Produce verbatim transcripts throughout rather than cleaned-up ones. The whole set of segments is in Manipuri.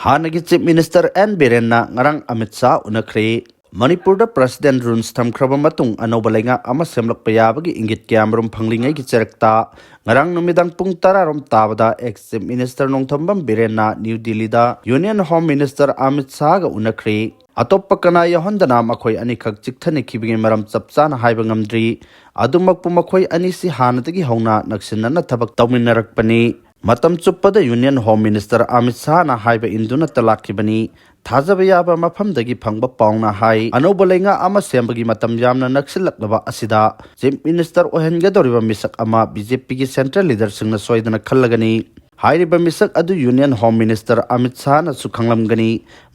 ꯍꯥꯟꯅꯒꯤ Chief Minister ꯑꯦꯟ ꯕꯤꯔꯦꯟꯅ ꯉꯔꯥꯡ ꯑꯃꯤꯠ ꯁꯥꯍ ꯎꯅꯈ꯭ꯔꯦ꯫ ꯃꯅꯤꯄꯨꯔꯗ President Rules ꯊꯝꯈ꯭ꯔꯕ ꯃꯇꯨꯡ ꯑꯅꯧꯕ ꯂꯩꯉꯥꯛ ꯑꯃ ꯁꯦꯝꯂꯛꯄ ꯌꯥꯕꯒꯤ ꯏꯪꯒꯤꯠ ꯀꯌꯥꯃꯔꯨꯝ ꯐꯪꯂꯤꯉꯩꯒꯤ ꯆꯔꯛꯇ ꯉꯔꯥꯡ ꯅꯨꯃꯤꯗꯥꯡ ꯄꯨꯡ ꯇꯔꯥ ꯔꯣꯝ ꯇꯥꯕꯗ ex Chief Minister ꯅꯣꯡꯊꯣꯝꯕꯝ ꯕꯤꯔꯦꯟꯅ ꯅ꯭ꯌꯨ ꯗꯤꯜꯂꯤꯗ Union Home Minister ꯑꯃꯤꯠ ꯁꯥꯍꯒ ꯎꯅꯈ꯭ꯔꯦ꯫ ꯑꯇꯣꯞꯄ ꯀꯅꯥ ꯌꯥꯎꯍꯟꯗꯅ ꯃꯈꯣꯏ ꯑꯅꯤꯈꯛ ꯆꯤꯛꯊꯅꯈꯤꯕꯒꯤ ꯃꯔꯝ ꯆꯞ ꯆꯥꯅ ꯍꯥꯏꯕ ꯉꯝꯗ꯭ꯔꯤ꯫ ꯑꯗꯨꯃꯛꯄꯨ ꯃꯈꯣꯏ ꯑꯅꯤꯁꯤ ꯍꯥꯟꯅꯗꯒꯤ ꯍꯧꯅ ꯅꯛꯁꯤꯟꯅꯅ ꯊꯕꯛ ꯇꯧꯃꯤꯟꯅꯔꯛꯄꯅꯤ꯫ ꯃꯇꯝ ꯆꯨꯞꯄꯗ Union Home Minister ꯑꯃꯤꯠ ꯁꯥꯍꯅ ꯍꯥꯏꯕ ꯏꯟꯗꯨꯅꯇ ꯂꯥꯛꯈꯤꯕꯅꯤ꯫ ꯊꯥꯖꯕ ꯌꯥꯕ ꯃꯐꯝꯗꯒꯤ ꯐꯪꯕ ꯄꯥꯎꯅ ꯍꯥꯏ, ꯑꯅꯧꯕ ꯂꯩꯉꯥꯛ ꯑꯃ ꯁꯦꯝꯕꯒꯤ ꯃꯇꯝ ꯌꯥꯝꯅ ꯅꯛꯁꯤꯜꯂꯛꯂꯕ ꯑꯁꯤꯗ Chief Minister ꯑꯣꯏꯍꯟꯒꯗꯧꯔꯤꯕ ꯃꯤꯁꯛ ꯑꯃ BJPꯒꯤ central leaderꯁꯤꯡꯅ ꯁꯣꯏꯗꯅ ꯈꯜꯂꯒꯅꯤ꯫ ꯍꯥꯏꯔꯤꯕ ꯃꯤꯁꯛ ꯑꯗꯨ Union Home Minister ꯑꯃꯤꯠ ꯁꯥꯍꯅꯁꯨ ꯈꯪꯂꯝꯒꯅꯤ꯫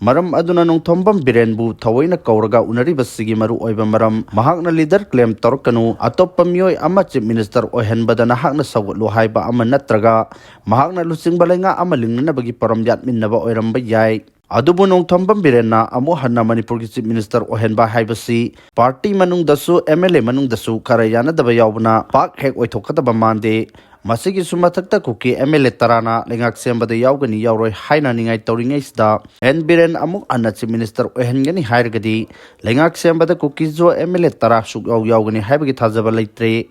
ꯃꯔꯝ ꯑꯗꯨꯅ ꯅꯣꯡꯊꯣꯝꯕꯝ ꯕꯤꯔꯦꯟꯕꯨ ꯊꯑꯣꯏꯅ ꯀꯧꯔꯒ ꯎꯅꯔꯤꯕꯁꯤꯒꯤ ꯃꯔꯨꯑꯣꯏꯕ ꯃꯔꯝ, ꯃꯍꯥꯛꯅ leader claim ꯇꯧꯔꯛꯀꯅꯨ, ꯑꯇꯣꯞꯄ ꯃꯤꯑꯣꯏ ꯑꯃ Chief Minister ꯑꯣꯏꯍꯟꯕꯗ ꯅꯍꯥꯛꯅ ꯁꯧꯒꯠꯂꯨ ꯍꯥꯏꯕ ꯑꯃ ꯅꯠꯇ꯭ꯔꯒ ꯃꯍꯥꯛꯅ ꯂꯨꯆꯤꯡꯕ ꯂꯩꯉꯥꯛ ꯑꯃ ꯂꯤꯡꯅꯅꯕꯒꯤ ꯄꯣꯔꯝ ꯌꯥꯠꯃꯤꯟꯅꯕ ꯑꯣꯏꯔꯝꯕ ꯌꯥꯏ꯫ ꯑꯗꯨꯕꯨ ꯅꯣꯡꯊꯣꯝꯕꯝ ꯕꯤꯔꯦꯟꯅ ꯑꯃꯨꯛ ꯍꯟꯅ ꯃꯅꯤꯄꯨꯔꯒꯤ Chief Minister ꯑꯣꯏꯍꯟꯕ ꯍꯥꯏꯕꯁꯤ party ꯃꯅꯨꯡꯗꯁꯨ, MLA ꯃꯅꯨꯡꯗꯁꯨ ꯈꯔ ꯌꯥꯅꯗꯕ ꯌꯥꯎꯕꯅ ꯄꯥꯛ ꯍꯦꯛ ꯑꯣꯏꯊꯣꯛꯀꯗꯕ ꯃꯥꯟꯗꯦ꯫ ꯃꯁꯤꯒꯤꯁꯨ ꯃꯊꯛꯇ ꯀꯨꯀꯤ MLA ꯇꯔꯥꯅ ꯂꯩꯉꯥꯛ ꯁꯦꯝꯕꯗ ꯌꯥꯎꯒꯅꯤ ꯌꯥꯎꯔꯣꯏ ꯍꯥꯏꯅ ꯅꯤꯡꯉꯥꯏ ꯇꯧꯔꯤꯉꯩꯁꯤꯗ, ꯑꯦꯟ ꯕꯤꯔꯦꯟ ꯑꯃꯨꯛ ꯍꯟꯅ Chief Minister ꯑꯣꯏꯍꯟꯒꯅꯤ ꯍꯥꯏꯔꯒꯗꯤ ꯂꯩꯉꯥꯛ ꯁꯦꯝꯕꯗ ꯀꯨꯀꯤꯁꯨ MLA ꯇꯔꯥ ꯁꯨꯛꯌꯥꯎ ꯌꯥꯎꯒꯅꯤ ꯍꯥꯏꯕꯒꯤ ꯊꯥꯖꯕ ꯂꯩꯇ꯭ꯔꯦ꯫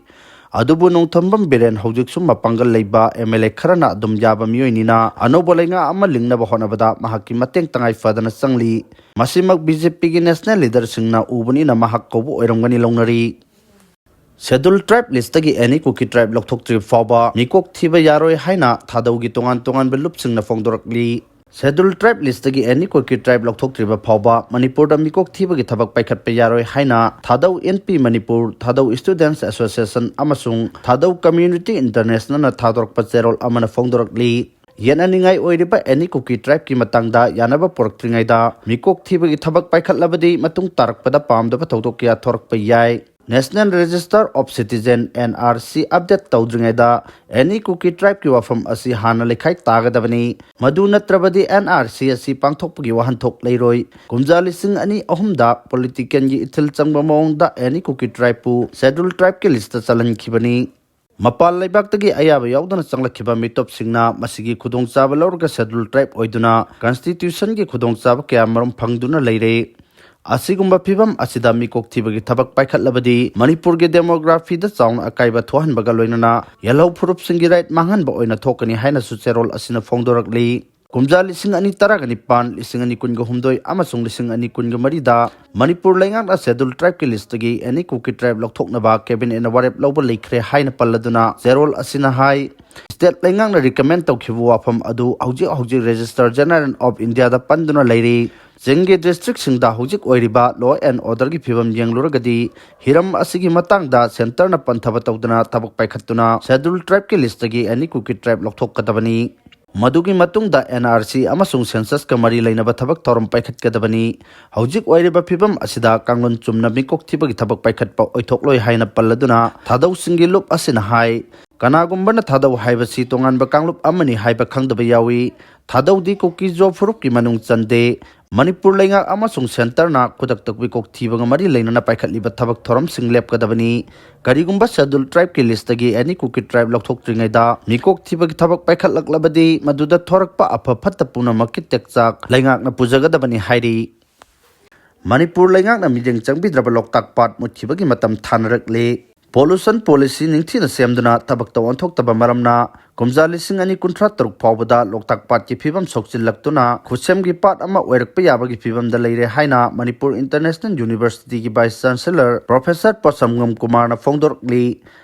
ꯑꯗꯨꯕꯨ ꯅꯣꯡꯊꯣꯝꯕꯝ ꯕꯤꯔꯦꯟ ꯍꯧꯖꯤꯛꯁꯨ ꯃꯄꯥꯡꯒꯜ ꯂꯩꯕ MLA ꯈꯔꯅ ꯑꯗꯨꯝ ꯌꯥꯕ ꯃꯤꯑꯣꯏꯅꯤꯅ ꯑꯅꯧꯕ ꯂꯩꯉꯥꯛ ꯑꯃ ꯂꯤꯡꯅꯕ ꯍꯣꯠꯅꯕꯗ ꯃꯍꯥꯛꯀꯤ ꯃꯇꯦꯡ ꯇꯉꯥꯏ ꯐꯗꯅ ꯆꯪꯂꯤ꯫ ꯃꯁꯤꯃꯛ BJPꯒꯤ national leaderꯁꯤꯡꯅ ꯎꯕꯅꯤꯅ ꯃꯍꯥꯛ ꯀꯧꯕ ꯑꯣꯏꯔꯝꯒꯅꯤ ꯂꯧꯅꯔꯤ꯫ Scheduled Tribe listꯇꯒꯤ any Kuki tribe ꯂꯧꯊꯣꯛꯇ꯭ꯔꯤꯕ ꯐꯥꯎꯕ ꯃꯤꯀꯣꯛ ꯊꯤꯕ ꯌꯥꯔꯣꯏ ꯍꯥꯏꯅ ꯊꯥꯗꯧꯒꯤ ꯇꯣꯉꯥꯟ ꯇꯣꯉꯥꯟꯕ ꯂꯨꯞꯁꯤꯡꯅ ꯐꯣꯡꯗꯣꯔꯛꯂꯤ꯫ Scheduled Tribe listꯇꯒꯤ any Kuki tribe ꯂꯧꯊꯣꯛꯇ꯭ꯔꯤꯕ ꯐꯥꯎꯕ ꯃꯅꯤꯄꯨꯔꯗ ꯃꯤꯀꯣꯛ ꯊꯤꯕꯒꯤ ꯊꯕꯛ ꯄꯥꯏꯈꯠꯄ ꯌꯥꯔꯣꯏ ꯍꯥꯏꯅ ꯊꯥꯗꯧ ꯏꯟꯄꯤ ꯃꯅꯤꯄꯨꯔ, ꯊꯥꯗꯧ Students Association ꯑꯃꯁꯨꯡ ꯊꯥꯗꯧ Community Internationalꯅ ꯊꯥꯗꯣꯔꯛꯄ ꯆꯦꯔꯣꯜ ꯑꯃꯅ ꯐꯣꯡꯗꯣꯔꯛꯂꯤ꯫ ꯌꯦꯠꯅꯅꯤꯡꯉꯥꯏ ꯑꯣꯏꯔꯤꯕ any Kuki tribeꯀꯤ ꯃꯇꯥꯡꯗ ꯌꯥꯅꯕ ꯄꯨꯔꯛꯇ꯭ꯔꯤꯉꯩꯗ ꯃꯤꯀꯣꯛ ꯊꯤꯕꯒꯤ ꯊꯕꯛ ꯄꯥꯏꯈꯠꯂꯕꯗꯤ ꯃꯇꯨꯡ ꯇꯥꯔꯛꯄꯗ ꯄꯥꯝꯗꯕ ꯊꯧꯗꯣꯛ ꯀꯌꯥ ꯊꯣꯔꯛꯄ ꯌꯥꯏ꯫ National Register of Citizen, NRC, update ꯇꯧꯗ꯭ꯔꯤꯉꯩꯗ any Kuki tribeꯀꯤ ꯋꯥꯐꯝ ꯑꯁꯤ ꯍꯥꯟꯅ ꯂꯩꯈꯥꯏ ꯇꯥꯒꯗꯕꯅꯤ꯫ ꯃꯗꯨ ꯅꯠꯇ꯭ꯔꯕꯗꯤ NRC ꯑꯁꯤ ꯄꯥꯡꯊꯣꯛꯄꯒꯤ ꯋꯥꯍꯟꯊꯣꯛ ꯂꯩꯔꯣꯏ꯫ ꯀꯨꯝꯖꯥ ꯂꯤꯁꯤꯡ ꯑꯅꯤ ꯑꯍꯨꯝꯗ politicalꯒꯤ ꯏꯊꯤꯜ ꯆꯪꯕ ꯃꯑꯣꯡꯗ any Kuki tribeꯄꯨ Scheduled Tribeꯀꯤ listꯇ ꯆꯜꯍꯟꯈꯤꯕꯅꯤ꯫ ꯃꯄꯥꯟ ꯂꯩꯕꯥꯛꯇꯒꯤ ꯑꯌꯥꯕ ꯌꯥꯎꯗꯅ ꯆꯪꯂꯛꯈꯤꯕ ꯃꯤꯇꯣꯞꯁꯤꯡꯅ ꯃꯁꯤꯒꯤ ꯈꯨꯗꯣꯡꯆꯥꯕ ꯂꯧꯔꯒ Scheduled Tribe ꯑꯣꯏꯗꯨꯅ Constitutionꯒꯤ ꯈꯨꯗꯣꯡꯆꯥꯕ ꯀꯌꯥ ꯃꯔꯨꯝ ꯐꯪꯗꯨꯅ ꯂꯩꯔꯦ꯫ ꯑꯁꯤꯒꯨꯝꯕ ꯐꯤꯕꯝ ꯑꯁꯤꯗ ꯃꯤꯀꯣꯛ ꯊꯤꯕꯒꯤ ꯊꯕꯛ ꯄꯥꯏꯈꯠꯂꯕꯗꯤ ꯃꯅꯤꯄꯨꯔꯒꯤ demographyꯗ ꯆꯥꯎꯅ ꯑꯀꯥꯏꯕ ꯊꯣꯛꯍꯟꯕꯒ ꯂꯣꯏꯅꯅ ꯌꯦꯜꯍꯧ ꯐꯨꯔꯨꯞꯁꯤꯡꯒꯤ right ꯃꯥꯡꯍꯟꯕ ꯑꯣꯏꯅ ꯊꯣꯛꯀꯅꯤ ꯍꯥꯏꯅꯁꯨ ꯆꯦꯔꯣꯜ ꯑꯁꯤꯅ ꯐꯣꯡꯗꯣꯔꯛꯂꯤ꯫ ꯀꯨꯝꯖꯥ ꯂꯤꯁꯤꯡ ꯑꯅꯤ ꯇꯔꯥꯒ ꯅꯤꯄꯥꯟ, ꯂꯤꯁꯤꯡ ꯑꯅꯤ ꯀꯨꯟꯒ ꯍꯨꯝꯗꯣꯏ ꯑꯃꯁꯨꯡ ꯂꯤꯁꯤꯡ ꯑꯅꯤ ꯀꯨꯟꯒ ꯃꯔꯤꯗ ꯃꯅꯤꯄꯨꯔ ꯂꯩꯉꯥꯛꯅ Scheduled Tribeꯀꯤ listꯇꯒꯤ any Kuki tribe ꯂꯧꯊꯣꯛꯅꯕ cabinetꯅ ꯋꯥꯔꯦꯞ ꯂꯧꯕ ꯂꯩꯈ꯭ꯔꯦ ꯍꯥꯏꯅ ꯄꯜꯂꯗꯨꯅ ꯆꯦꯔꯣꯜ ꯑꯁꯤꯅ ꯍꯥꯏ, state ꯂꯩꯉꯥꯛꯅ recommend ꯇꯧꯈꯤꯕ ꯋꯥꯐꯝ ꯑꯗꯨ ꯍꯧꯖꯤꯛ ꯍꯧꯖꯤꯛ Registrar General of Indiaꯗ ꯄꯟꯗꯨꯅ ꯂꯩꯔꯤ꯫ ꯆꯤꯡꯒꯤ districtꯁꯤꯡꯗ ꯍꯧꯖꯤꯛ ꯑꯣꯏꯔꯤꯕ law and orderꯒꯤ ꯐꯤꯕꯝ ꯌꯦꯡꯂꯨꯔꯒꯗꯤ ꯍꯤꯔꯝ ꯑꯁꯤꯒꯤ ꯃꯇꯥꯡꯗ centreꯅ ꯄꯟꯊꯕ ꯇꯧꯗꯅ ꯊꯕꯛ ꯄꯥꯏꯈꯠꯇꯨꯅ Scheduled Tribeꯀꯤ listꯇꯒꯤ any Kuki tribe ꯂꯧꯊꯣꯛꯀꯗꯕꯅꯤ꯫ ꯃꯗꯨꯒꯤ ꯃꯇꯨꯡꯗ NRC ꯑꯃꯁꯨꯡ censusꯀ ꯃꯔꯤ ꯂꯩꯅꯕ ꯊꯕꯛ ꯊꯧꯔꯝ ꯄꯥꯏꯈꯠꯀꯗꯕꯅꯤ꯫ ꯍꯧꯖꯤꯛ ꯑꯣꯏꯔꯤꯕ ꯐꯤꯕꯝ ꯑꯁꯤꯗ ꯀꯥꯡꯂꯣꯟ ꯆꯨꯝꯅ ꯃꯤꯀꯣꯛ ꯊꯤꯕꯒꯤ ꯊꯕꯛ ꯄꯥꯏꯈꯠꯄ ꯑꯣꯏꯊꯣꯛꯂꯣꯏ ꯍꯥꯏꯅ ꯄꯜꯂꯗꯨꯅ ꯊꯥꯗꯧꯁꯤꯡꯒꯤ ꯂꯨꯞ ꯑꯁꯤꯅ ꯍꯥꯏ, ꯀꯅꯥꯒꯨꯝꯕꯅ ꯊꯥꯗꯧ ꯍꯥꯏꯕꯁꯤ ꯇꯣꯉꯥꯟꯕ ꯀꯥꯡꯂꯨꯞ ꯑꯃꯅꯤ ꯍꯥꯏꯕ ꯈꯪꯗꯕ ꯌꯥꯎꯏ꯫ ꯊꯥꯗꯧꯗꯤ ꯀꯨꯀꯤ-ꯖꯣ ꯐꯨꯔꯨꯞꯀꯤ ꯃꯅꯨꯡ ꯆꯟꯗꯦ꯫ ꯃꯅꯤꯄꯨꯔ ꯂꯩꯉꯥꯛ ꯑꯃꯁꯨꯡ centreꯅ ꯈꯨꯗꯛꯇ ꯃꯤꯀꯣꯛ ꯊꯤꯕꯒ ꯃꯔꯤ ꯂꯩꯅꯅ ꯄꯥꯏꯈꯠꯂꯤꯕ ꯊꯕꯛ ꯊꯧꯔꯝꯁꯤꯡ ꯂꯦꯞꯀꯗꯕꯅꯤ꯫ ꯀꯔꯤꯒꯨꯝꯕ Scheduled Tribeꯀꯤ listꯇꯒꯤ any Kuki tribe ꯂꯧꯊꯣꯛꯇ꯭ꯔꯤꯉꯩꯗ ꯃꯤꯀꯣꯛ ꯊꯤꯕꯒꯤ ꯊꯕꯛ ꯄꯥꯏꯈꯠꯂꯛꯂꯕꯗꯤ ꯃꯗꯨꯗ ꯊꯣꯔꯛꯄ ꯑꯐ ꯐꯠꯇ ꯄꯨꯝꯅꯃꯛꯀꯤ ꯇꯦꯛꯆꯥꯛ ꯂꯩꯉꯥꯛꯅ ꯄꯨꯖꯒꯗꯕꯅꯤ ꯍꯥꯏꯔꯤ꯫ ꯃꯅꯤꯄꯨꯔ ꯂꯩꯉꯥꯛꯅ ꯃꯤꯠꯌꯦꯡ ꯆꯪꯕꯤꯗ꯭ꯔꯕ ꯂꯣꯛꯇꯥꯛ ꯄꯥꯠ ꯃꯨꯠꯈꯤꯕꯒꯤ ꯃꯇꯝ ꯊꯥꯅꯔꯛꯂꯦ꯫ Pollution policy ꯅꯤꯡꯊꯤꯅ ꯁꯦꯝꯗꯨꯅ ꯊꯕꯛꯇ ꯑꯣꯟꯊꯣꯛꯇꯕ ꯃꯔꯝꯅ ꯀꯨꯝꯖꯥ ꯂꯤꯁꯤꯡ ꯑꯅꯤ ꯀꯨꯟꯊ꯭ꯔꯥ ꯇꯔꯨꯛ ꯐꯥꯎꯕꯗ ꯂꯣꯛꯇꯥꯛ ꯄꯥꯠꯀꯤ ꯐꯤꯕꯝ ꯁꯣꯛꯆꯤꯜꯂꯛꯇꯨꯅ ꯈꯨꯠꯁꯦꯝꯒꯤ ꯄꯥꯠ ꯑꯃ ꯑꯣꯏꯔꯛꯄ ꯌꯥꯕꯒꯤ ꯐꯤꯕꯝꯗ ꯂꯩꯔꯦ ꯍꯥꯏꯅ Manipur International Universityꯒꯤ Vice Chancellor Professor ꯄꯣꯠꯁꯝꯒꯝ ꯀꯨꯃꯥꯔꯅ ꯐꯣꯡꯗꯣꯔꯛꯂꯤ꯫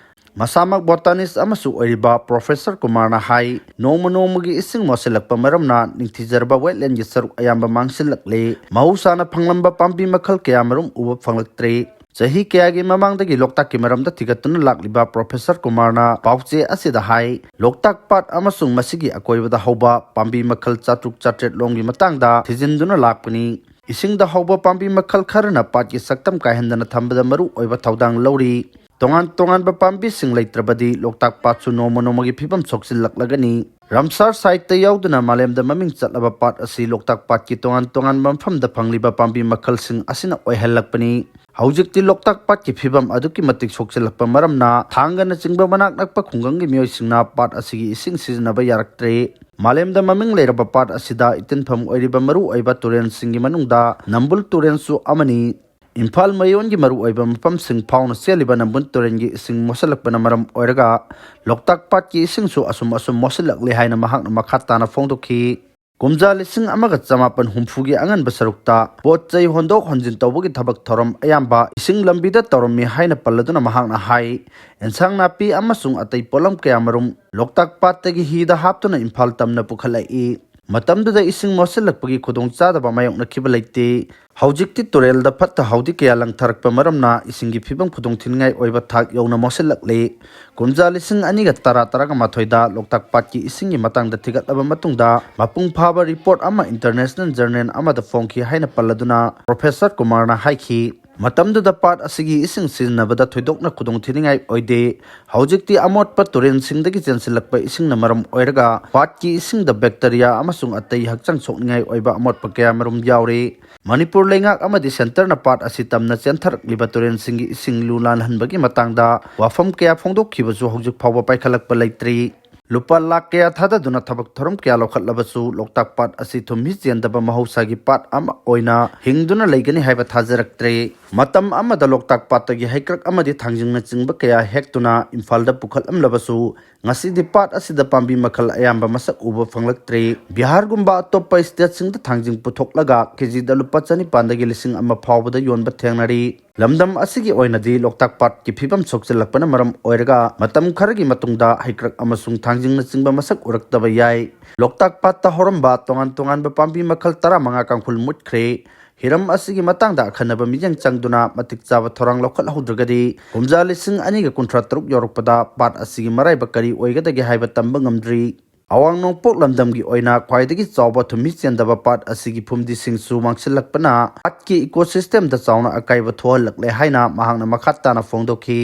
ꯃꯁꯥꯃꯛ botanist ꯑꯃꯁꯨ ꯑꯣꯏꯔꯤꯕ Professor ꯀꯨꯃꯥꯔꯅ ꯍꯥꯏ, ꯅꯣꯡꯃ ꯅꯣꯡꯃꯒꯤ ꯏꯁꯤꯡ ꯃꯣꯠꯁꯤꯜꯂꯛꯄ ꯃꯔꯝꯅ ꯅꯤꯡꯊꯤꯖꯔꯕ wetlandꯒꯤ ꯁꯔꯨꯛ ꯑꯌꯥꯝꯕ ꯃꯥꯡꯁꯤꯜꯂꯛꯂꯦ꯫ ꯃꯍꯧꯁꯥꯅ ꯐꯪꯂꯝꯕ ꯄꯥꯝꯕꯤ ꯃꯈꯜ ꯀꯌꯥ ꯃꯔꯨꯝ ꯎꯕ ꯐꯪꯂꯛꯇ꯭ꯔꯦ꯫ ꯆꯍꯤ ꯀꯌꯥꯒꯤ ꯃꯃꯥꯡꯗꯒꯤ ꯂꯣꯛꯇꯥꯛꯀꯤ ꯃꯔꯝꯗ ꯊꯤꯒꯠꯇꯨꯅ ꯂꯥꯛꯂꯤꯕ Professor ꯀꯨꯃꯥꯔꯅ ꯄꯥꯎꯆꯦ ꯑꯁꯤꯗ ꯍꯥꯏ, ꯂꯣꯛꯇꯥꯛ ꯄꯥꯠ ꯑꯃꯁꯨꯡ ꯃꯁꯤꯒꯤ ꯑꯀꯣꯏꯕꯗ ꯍꯧꯕ ꯄꯥꯝꯕꯤ ꯃꯈꯜ ꯆꯥꯇ꯭ꯔꯨꯛ ꯆꯥꯇ꯭ꯔꯦꯠ ꯂꯣꯝꯒꯤ ꯃꯇꯥꯡꯗ ꯊꯤꯖꯤꯟꯗꯨꯅ ꯂꯥꯛꯄꯅꯤ꯫ ꯏꯁꯤꯡꯗ ꯍꯧꯕ ꯄꯥꯝꯕꯤ ꯃꯈꯜ ꯈꯔꯅ ꯄꯥꯠꯀꯤ ꯁꯛꯇꯝ ꯀꯥꯏꯍꯟꯗꯅ ꯊꯝꯕꯗ ꯃꯔꯨ ꯑꯣꯏꯕ ꯊꯧꯗꯥꯡ ꯂꯧꯔꯤ꯫ ꯇꯣꯉꯥꯟ ꯇꯣꯉꯥꯟꯕ ꯄꯥꯝꯕꯤꯁꯤꯡ ꯂꯩꯇ꯭ꯔꯕꯗꯤ ꯂꯣꯛꯇꯥꯛ ꯄꯥꯠꯁꯨ ꯅꯣꯡꯃ ꯅꯣꯡꯃꯒꯤ ꯐꯤꯕꯝ ꯁꯣꯛꯆꯤꯜꯂꯛꯂꯒꯅꯤ꯫ ꯔꯥꯝꯁꯥꯔ siteꯇ ꯌꯥꯎꯗꯨꯅ ꯃꯥꯂꯦꯝꯗ ꯃꯃꯤꯡ ꯆꯠꯂꯕ ꯄꯥꯠ ꯑꯁꯤ ꯂꯣꯛꯇꯥꯛ ꯄꯥꯠꯀꯤ ꯇꯣꯉꯥꯟ ꯇꯣꯉꯥꯟꯕ ꯃꯐꯝꯗ ꯐꯪꯂꯤꯕ ꯄꯥꯝꯕꯤ ꯃꯈꯜꯁꯤꯡ ꯑꯁꯤꯅ ꯑꯣꯏꯍꯜꯂꯛꯄꯅꯤ꯫ ꯍꯧꯖꯤꯛꯇꯤ ꯂꯣꯛꯇꯥꯛ ꯄꯥꯠꯀꯤ ꯐꯤꯕꯝ ꯑꯗꯨꯛꯀꯤ ꯃꯇꯤꯛ ꯁꯣꯛꯆꯤꯜꯂꯛꯄ ꯃꯔꯝꯅ ꯊꯥꯡꯒꯅꯆꯤꯡꯕ ꯃꯅꯥꯛ ꯅꯛꯄ ꯈꯨꯡꯒꯪꯒꯤ ꯃꯤꯑꯣꯏꯁꯤꯡꯅ ꯄꯥꯠ ꯑꯁꯤꯒꯤ ꯏꯁꯤꯡ ꯁꯤꯖꯤꯟꯅꯕ ꯌꯥꯔꯛꯇ꯭ꯔꯦ꯫ ꯃꯥꯂꯦꯝꯗ ꯃꯃꯤꯡ ꯂꯩꯔꯕ ꯄꯥꯠ ꯑꯁꯤꯗ ꯏꯇꯤꯟꯐꯝ ꯑꯣꯏꯔꯤꯕ ꯃꯔꯨꯑꯣꯏꯕ ꯇꯨꯔꯦꯜꯁꯤꯡꯒꯤ ꯃꯅꯨꯡꯗ ꯅꯝꯕꯨꯜ ꯇꯨꯔꯦꯜꯁꯨ ꯑꯃꯅꯤ꯫ ꯏꯝꯐꯥꯜ ꯃꯌꯣꯟꯒꯤ ꯃꯔꯨꯑꯣꯏꯕ ꯃꯐꯝꯁꯤꯡ ꯐꯥꯎꯅ ꯆꯦꯜꯂꯤꯕ ꯅꯝꯕꯨꯜ ꯇꯨꯔꯦꯜꯒꯤ ꯏꯁꯤꯡ ꯃꯣꯠꯁꯤꯜꯂꯛꯄꯅ ꯃꯔꯝ ꯑꯣꯏꯔꯒ ꯂꯣꯛꯇꯥꯛ ꯄꯥꯠꯀꯤ ꯏꯁꯤꯡꯁꯨ ꯑꯁꯨꯝ ꯑꯁꯨꯝ ꯃꯣꯠꯁꯤꯜꯂꯛꯂꯦ ꯍꯥꯏꯅ ꯃꯍꯥꯛꯅ ꯃꯈꯥ ꯇꯥꯅ ꯐꯣꯡꯗꯣꯛꯈꯤ꯫ ꯀꯨꯝꯖꯥ ꯂꯤꯁꯤꯡ ꯑꯃꯒ ꯆꯃꯥꯄꯟ ꯍꯨꯝꯐꯨꯒꯤ ꯑꯉꯟꯕ ꯁꯔꯨꯛꯇ ꯄꯣꯠ ꯆꯩ ꯍꯣꯟꯗꯣꯛ ꯍꯣꯟꯖꯤꯟ ꯇꯧꯕꯒꯤ ꯊꯕꯛ ꯊꯧꯔꯝ ꯑꯌꯥꯝꯕ ꯏꯁꯤꯡ ꯂꯝꯕꯤꯗ ꯇꯧꯔꯝꯃꯤ ꯍꯥꯏꯅ ꯄꯜꯂꯗꯨꯅ ꯃꯍꯥꯛꯅ ꯍꯥꯏ, ꯑꯦꯟꯁꯥꯡ ꯅꯥꯄꯤ ꯑꯃꯁꯨꯡ ꯑꯇꯩ ꯄꯣꯠꯂꯝ ꯀꯌꯥ ꯃꯔꯨꯝ ꯂꯣꯛꯇꯥꯛ ꯄꯥꯠꯇꯒꯤ ꯍꯤꯗ ꯍꯥꯞꯇꯨꯅ ꯏꯝꯐꯥꯜ ꯇꯝꯅ ꯄꯨꯈꯠꯂꯛꯏ꯫ ꯃꯇꯝꯗꯨꯗ ꯏꯁꯤꯡ ꯃꯣꯠꯁꯤꯜꯂꯛꯄꯒꯤ ꯈꯨꯗꯣꯡꯆꯥꯗꯕ ꯃꯥꯌꯣꯛꯅꯈꯤꯕ ꯂꯩꯇꯦ꯫ ꯍꯧꯖꯤꯛꯇꯤ ꯇꯨꯔꯦꯜꯗ ꯐꯠꯇ ꯍꯥꯎꯗꯤ ꯀꯌꯥ ꯂꯪꯊꯔꯛꯄ ꯃꯔꯝꯅ ꯏꯁꯤꯡꯒꯤ ꯐꯤꯕꯝ ꯈꯨꯗꯣꯡꯊꯤꯅꯤꯡꯉꯥꯏ ꯑꯣꯏꯕ ꯊꯥꯛ ꯌꯧꯅ ꯃꯣꯠꯁꯤꯜꯂꯛꯂꯦ꯫ ꯀꯨꯝꯖꯥ ꯂꯤꯁꯤꯡ ꯑꯅꯤꯒ ꯇꯔꯥ ꯇꯔꯥꯒ ꯃꯥꯊꯣꯏꯗ ꯂꯣꯛꯇꯥꯛ ꯄꯥꯠꯀꯤ ꯏꯁꯤꯡꯒꯤ ꯃꯇꯥꯡꯗ ꯊꯤꯒꯠꯂꯕ ꯃꯇꯨꯡꯗ ꯃꯄꯨꯡ ꯐꯥꯕ ꯔꯤꯄꯣꯔꯠ ꯑꯃ ꯏꯟꯇꯔꯅꯦꯁꯅꯦꯜ ꯖꯔꯅꯦꯜ ꯑꯃꯗ ꯐꯣꯡꯈꯤ ꯍꯥꯏꯅ ꯄꯜꯂꯗꯨꯅ ꯄ꯭ꯔꯣꯐꯦꯁꯔ ꯀꯨꯃꯥꯔꯅ ꯍꯥꯏꯈꯤ꯫ ꯃꯇꯝꯗꯨꯗ ꯄꯥꯠ ꯑꯁꯤꯒꯤ ꯏꯁꯤꯡ ꯁꯤꯖꯤꯟꯅꯕꯗ ꯊꯣꯏꯗꯣꯛꯅ ꯈꯨꯗꯣꯡꯊꯤꯅꯤꯡꯉꯥꯏ ꯑꯣꯏꯗꯦ꯫ ꯍꯧꯖꯤꯛꯇꯤ ꯑꯃꯣꯠꯄ ꯇꯨꯔꯦꯜꯁꯤꯡꯗꯒꯤ ꯆꯦꯟꯁꯤꯜꯂꯛꯄ ꯏꯁꯤꯡꯅ ꯃꯔꯝ ꯑꯣꯏꯔꯒ ꯄꯥꯠꯀꯤ ꯏꯁꯤꯡꯗ ꯕꯦꯛꯇꯔꯤꯌꯥ ꯑꯃꯁꯨꯡ ꯑꯇꯩ ꯍꯛꯆꯥꯡ ꯁꯣꯛꯅꯤꯡꯉꯥꯏ ꯑꯣꯏꯕ ꯑꯃꯣꯠꯄ ꯀꯌꯥ ꯃꯔꯨꯝ ꯌꯥꯎꯔꯤ꯫ ꯃꯅꯤꯄꯨꯔ ꯂꯩꯉꯥꯛ ꯑꯃꯗꯤ ꯁꯦꯟꯇꯔꯅ ꯄꯥꯠ ꯑꯁꯤ ꯇꯝꯅ ꯆꯦꯟꯊꯔꯛꯂꯤꯕ ꯇꯨꯔꯦꯜꯁꯤꯡꯒꯤ ꯏꯁꯤꯡ ꯂꯨ ꯅꯥꯜꯍꯟꯕꯒꯤ ꯃꯇꯥꯡꯗ ꯋꯥꯐꯝ ꯀꯌꯥ ꯐꯣꯡꯗꯣꯛꯈꯤꯕꯁꯨ ꯍꯧꯖꯤꯛ ꯐꯥꯎꯕ ꯄꯥꯏꯈꯠꯂꯛꯄ ꯂꯩꯇ꯭ꯔꯤ꯫ ꯂꯨꯄꯥ ꯂꯥꯈ ꯀꯌꯥ ꯊꯥꯗꯗꯨꯅ ꯊꯕꯛ ꯊꯧꯔꯝ ꯀꯌꯥ ꯂꯧꯈꯠꯂꯕꯁꯨ ꯂꯣꯛꯇꯥꯛ ꯄꯥꯠ ꯑꯁꯤ ꯊꯨꯝꯍꯤ ꯆꯦꯟꯗꯕ ꯃꯍꯧꯁꯥꯒꯤ ꯄꯥꯠ ꯑꯃ ꯑꯣꯏꯅ ꯍꯤꯡꯗꯨꯅ ꯂꯩꯒꯅꯤ ꯍꯥꯏꯕ ꯊꯥꯖꯔꯛꯇ꯭ꯔꯦ꯫ ꯃꯇꯝ ꯑꯃꯗ ꯂꯣꯛꯇꯥꯛ ꯄꯥꯠꯇꯒꯤ ꯍꯩꯀ꯭ꯔꯛ ꯑꯃꯗꯤ ꯊꯥꯡꯖꯤꯡꯅꯆꯤꯡꯕ ꯀꯌꯥ ꯍꯦꯛꯇꯨꯅ ꯏꯝꯐꯥꯜꯗ ꯄꯨꯈꯠꯂꯝꯂꯕꯁꯨ ꯉꯁꯤꯗꯤ ꯄꯥꯠ ꯑꯁꯤꯗ ꯄꯥꯝꯕꯤ ꯃꯈꯜ ꯑꯌꯥꯝꯕ ꯃꯁꯛ ꯎꯕ ꯐꯪꯂꯛꯇ꯭ꯔꯦ꯫ ꯕꯤꯍꯥꯔꯒꯨꯝꯕ ꯑꯇꯣꯞꯄ ꯁ꯭ꯇꯦꯠꯁꯤꯡꯗ ꯊꯥꯡꯖꯤꯡ ꯄꯨꯊꯣꯛꯂꯒ ꯀꯦꯖꯤꯗ ꯂꯨꯄꯥ ꯆꯅꯤꯄꯥꯟꯗꯒꯤ ꯂꯤꯁꯤꯡ ꯑꯃ ꯐꯥꯎꯕꯗ ꯌꯣꯟꯕ ꯊꯦꯡꯅꯔꯤ꯫ ꯂꯝꯗꯝ ꯑꯁꯤꯒꯤ ꯑꯣꯏꯅꯗꯤ ꯂꯣꯛꯇꯥꯛ ꯄꯥꯠꯀꯤ ꯐꯤꯕꯝ ꯁꯣꯛꯆꯤꯜꯂꯛꯄꯅ ꯃꯔꯝ ꯑꯣꯏꯔꯒ ꯃꯇꯝ ꯈꯔꯒꯤ ꯃꯇꯨꯡꯗ ꯍꯩꯀ꯭ꯔꯛ ꯑꯃꯁꯨꯡ ꯊꯥꯡꯖꯤꯡꯅꯆꯤꯡꯕ ꯃꯁꯛ ꯎꯔꯛꯇꯕ ꯌꯥꯏ꯫ ꯂꯣꯛꯇꯥꯛ ꯄꯥꯠꯇ ꯍꯧꯔꯝꯕ ꯇꯣꯉꯥꯟ ꯇꯣꯉꯥꯟꯕ ꯄꯥꯝꯕꯤ ꯃꯈꯜ ꯇꯔꯥꯃꯉꯥ ꯀꯥꯡꯈꯨꯜ ꯃꯨꯠꯈ꯭ꯔꯦ꯫ ꯍꯤꯔꯝ ꯑꯁꯤꯒꯤ ꯃꯇꯥꯡꯗ ꯑꯈꯟꯅꯕ ꯃꯤꯠꯌꯦꯡ ꯆꯪꯗꯨꯅ ꯃꯇꯤꯛ ꯆꯥꯕ ꯊꯧꯔꯥꯡ ꯂꯧꯈꯠꯍꯧꯗ꯭ꯔꯒꯗꯤ ꯀꯨꯝꯖꯥ ꯂꯤꯁꯤꯡ ꯑꯅꯤꯒ ꯀꯨꯟꯊ꯭ꯔꯥ ꯇꯔꯨꯛ ꯌꯧꯔꯛꯄꯗ ꯄꯥꯠ ꯑꯁꯤꯒꯤ ꯃꯔꯥꯏꯕꯛ ꯀꯔꯤ ꯑꯣꯏꯒꯗꯒꯦ ꯍꯥꯏꯕ ꯇꯝꯕ ꯉꯝꯗ꯭ꯔꯤ꯫ ꯑꯋꯥꯡ ꯅꯣꯡꯄꯣꯛ ꯂꯝꯗꯝꯒꯤ ꯑꯣꯏꯅ ꯈ꯭ꯋꯥꯏꯗꯒꯤ ꯆꯥꯎꯕ ꯊꯨꯝꯍꯤ ꯆꯦꯟꯗꯕ ꯄꯥꯠ ꯑꯁꯤꯒꯤ ꯐꯨꯝꯗꯤꯁꯤꯡꯁꯨ ꯃꯥꯡꯁꯤꯜꯂꯛꯄꯅ ꯄꯥꯠꯀꯤ ꯏꯀꯣꯁꯤꯁꯇꯦꯝꯗ ꯆꯥꯎꯅ ꯑꯀꯥꯏꯕ ꯊꯣꯛꯍꯜꯂꯛꯂꯦ ꯍꯥꯏꯅ ꯃꯍꯥꯛꯅ ꯃꯈꯥ ꯇꯥꯅ ꯐꯣꯡꯗꯣꯛꯈꯤ꯫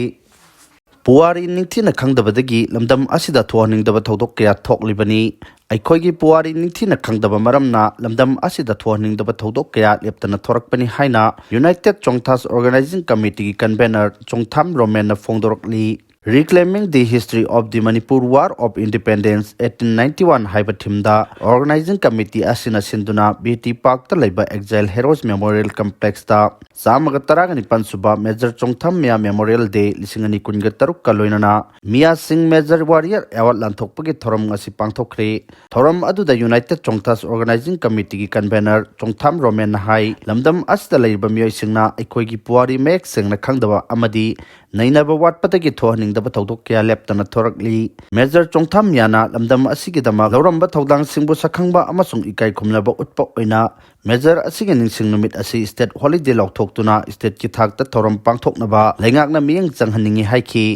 ꯄꯨꯋꯥꯔꯤ ꯅꯤꯡꯊꯤꯅ ꯈꯪꯗꯕꯗꯒꯤ ꯂꯝꯗꯝ ꯑꯁꯤꯗ ꯊꯣꯛꯍꯟꯅꯤꯡꯗꯕ ꯊꯧꯗꯣꯛ ꯀꯌꯥ ꯊꯣꯛꯂꯤꯕꯅꯤ꯫ ꯑꯩꯈꯣꯏꯒꯤ ꯄꯨꯋꯥꯔꯤ ꯅꯤꯡꯊꯤꯅ ꯈꯪꯗꯕ ꯃꯔꯝꯅ ꯂꯝꯗꯝ ꯑꯁꯤꯗ ꯊꯣꯛꯍꯟꯅꯤꯡꯗꯕ ꯊꯧꯗꯣꯛ ꯀꯌꯥ ꯂꯦꯞꯇꯅ ꯊꯣꯔꯛꯄꯅꯤ ꯍꯥꯏꯅ United Chongthas Organizing Committeeꯒꯤ convener Chongtham ꯔꯣꯃꯦꯟꯅ ꯐꯣꯡꯗꯣꯔꯛꯂꯤ꯫ Reclaiming the History of the Manipur War of Independence eighteen ninety-one ꯍꯥꯏꯕ themeꯗ organizing committee ꯑꯁꯤꯅ ꯁꯤꯟꯗꯨꯅ B T Parkꯇ ꯂꯩꯕ Exile Heroes Memorial Complexꯇ ꯆꯥꯝꯃꯒ ꯇꯔꯥꯒ ꯅꯤꯄꯥꯟ ꯁꯨꯕ Major ꯆꯣꯡꯊꯥꯝ ꯃꯤꯌꯥ Memorial Day ꯂꯤꯁꯤꯡ ꯑꯅꯤ ꯀꯨꯟꯒ ꯇꯔꯨꯛꯀ ꯂꯣꯏꯅꯅ ꯃꯤꯌꯥ ꯁꯤꯡ Major Warrior Award ꯂꯥꯟꯊꯣꯛꯄꯒꯤ ꯊꯧꯔꯝ ꯑꯁꯤ ꯄꯥꯡꯊꯣꯛꯈ꯭ꯔꯦ꯫ ꯊꯧꯔꯝ ꯑꯗꯨꯗ United Chongthas Organizing Committeeꯒꯤ convener ꯆꯣꯡꯊꯥꯝ ꯔꯣꯃꯦꯟꯅ ꯍꯥꯏ, ꯂꯝꯗꯝ ꯑꯁꯤꯗ ꯂꯩꯔꯤꯕ ꯃꯤꯑꯣꯏꯁꯤꯡꯅ ꯑꯩꯈꯣꯏꯒꯤ ꯄꯨꯋꯥꯔꯤ ꯃꯌꯦꯛ ꯁꯦꯡꯅ ꯈꯪꯗꯕ ꯑꯃꯗꯤ ꯅꯩꯅꯕ ꯋꯥꯠꯄꯗꯒꯤ ꯊꯣꯛꯍꯟꯅꯤꯡꯗꯕ ꯊꯧꯗꯣꯛ ꯀꯌꯥ ꯂꯦꯞꯇꯅ ꯊꯣꯔꯛꯂꯤ꯫ Major ꯆꯣꯡꯊꯥꯝ ꯃꯤꯌꯥꯅ ꯂꯝꯗꯝ ꯑꯁꯤꯒꯤꯗꯃꯛ ꯂꯧꯔꯝꯕ ꯊꯧꯗꯥꯡꯁꯤꯡꯕꯨ ꯁꯛꯈꯪꯕ ꯑꯃꯁꯨꯡ ꯏꯀꯥꯏ ꯈꯨꯝꯅꯕ ꯎꯠꯄ ꯑꯣꯏꯅ Major ꯑꯁꯤꯒꯤ ꯅꯤꯡꯁꯤꯡ ꯅꯨꯃꯤꯠ ꯑꯁꯤ state holiday ꯂꯥꯎꯊꯣꯛꯇꯨꯅ stateꯀꯤ ꯊꯥꯛꯇ ꯊꯧꯔꯝ ꯄꯥꯡꯊꯣꯛꯅꯕ ꯂꯩꯉꯥꯛꯅ ꯃꯤꯠꯌꯦꯡ ꯆꯪꯍꯟꯅꯤꯡꯏ ꯍꯥꯏꯈꯤ꯫